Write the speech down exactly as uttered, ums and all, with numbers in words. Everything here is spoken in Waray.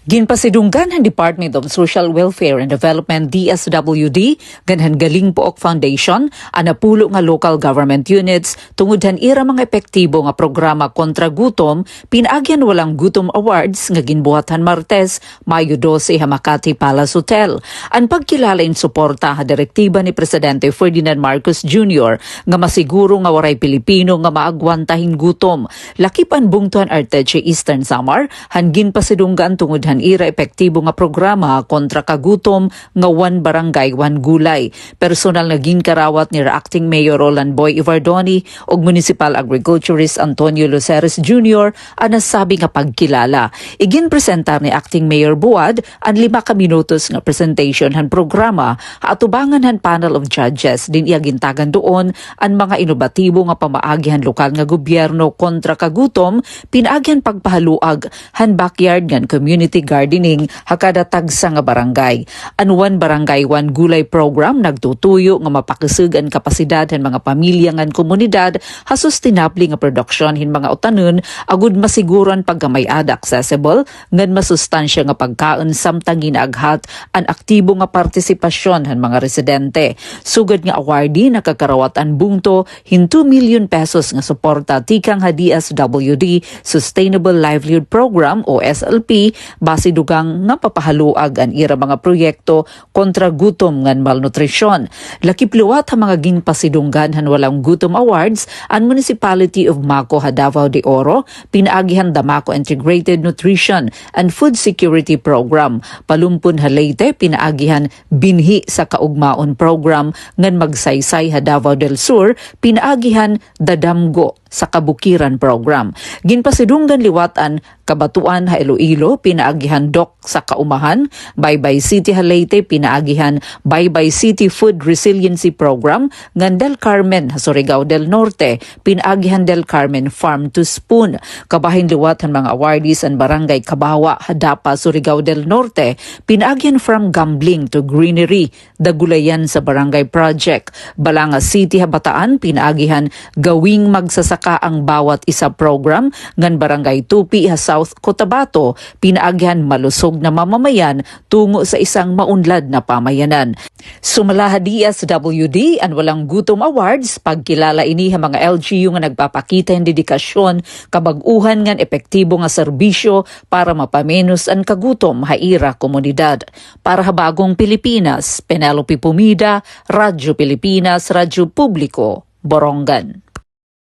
Ginpasidunggan han Department of Social Welfare and Development, D S W D, ngan han Galing Pook Foundation an napulo nga local government units tungod han ira mga epektibo nga programa kontra gutom, pinaagi han Walang Gutom Awards nga ginbuhat han Martes, Mayo dose, ha Makati Palace Hotel. An pagkilala in suporta ha direktiba ni Presidente Ferdinand Marcos Junior nga masiguro nga waray Pilipino nga maagwanta hin gutom. Lakip an bungto han Arteche, Eastern Samar, han ginpasidunggan tungod han ira epektibo nga programa kontra kagutom nga One Barangay, One Gulay. Personal nga ginkarawat nira Acting Mayor Roland Boy Evardone ug Municipal Agriculturist Antonio Luceres Junior an nasabi nga pagkilala. Iginpresentar ni Acting Mayor Buad an lima ka minutos nga presentation han programa ha atubangan han panel of judges, diin iya gintagan duon an mga inobatibo nga pamaagi han lokal nga gobyerno kontra kagutom, pinaagi han pagpahaluag han backyard ngan community gardening ha kada tagsa nga barangay. An One Barangay, One Gulay program nagtutuyo nga mapakusog an kapasidad han mga pamilya ngan komunidad ha sustenable nga produksyon hin mga utanon agod masiguro an pagkamay-ada accessible ngan masustansya nga pagkaon samtang ginaaghat an aktibo nga partisipasyon han mga residente. Sugad nga awardee, nakakarawat an bungto hin two million pesos nga suporta tikang ha D S W D Sustainable Livelihood Program o S L P, basi dugang nga mapahaluag an ira mga proyekto kontra gutom ngan malnutrisyon. Lakip liwat ha mga ginpasidunggan han Walang Gutom Awards an Municipality of Maco ha Davao de Oro, pinaagi han Damaco Integrated Nutrition and Food Security Program. Palumpon ha Leyte, pinaagi han Binhi sa Kaugmaon Program, ngan Magsaysay ha Davao del Sur, pinaagi han Dadamgo sa Kabukiran Program. Ginpasidunggan liwat an Cabatuan ha Iloilo, pinaagi han Dok sa Kaumahan, Baybay City ha Leyte, pinaagi han Baybay City Food Resiliency Program, ngan Del Carmen ha Surigao del Norte, pinaagi han Del Carmen Farm to Spoon. Kabahin liwat han mga awardees an Barangay Kabawa ha Dapa, Surigao del Norte, pinaagi han From Gambling to Greenery, Dagulayan sa Barangay Project. Balanga City ha Bataan, pinaagi han Gawing Magsasaka ang Bawat Isa program, ngan Barangay Tupi ha South Cotabato, pinaagi han Malusog na Mamamayan Tungo sa Isang Maunlad na Pamayanan. Sumala ha D S W D an Walang Gutom Awards, pagkilala ini ha mga L G U nga nagpapakita hin dedikasyon, kabag-uhan ngan epektibo nga serbisyo para mapamenos an kagutom ha ira komunidad. Para ha Bagong Pilipinas, Penelope Pomida, Radyo Pilipinas, Radyo Publiko, Borongan.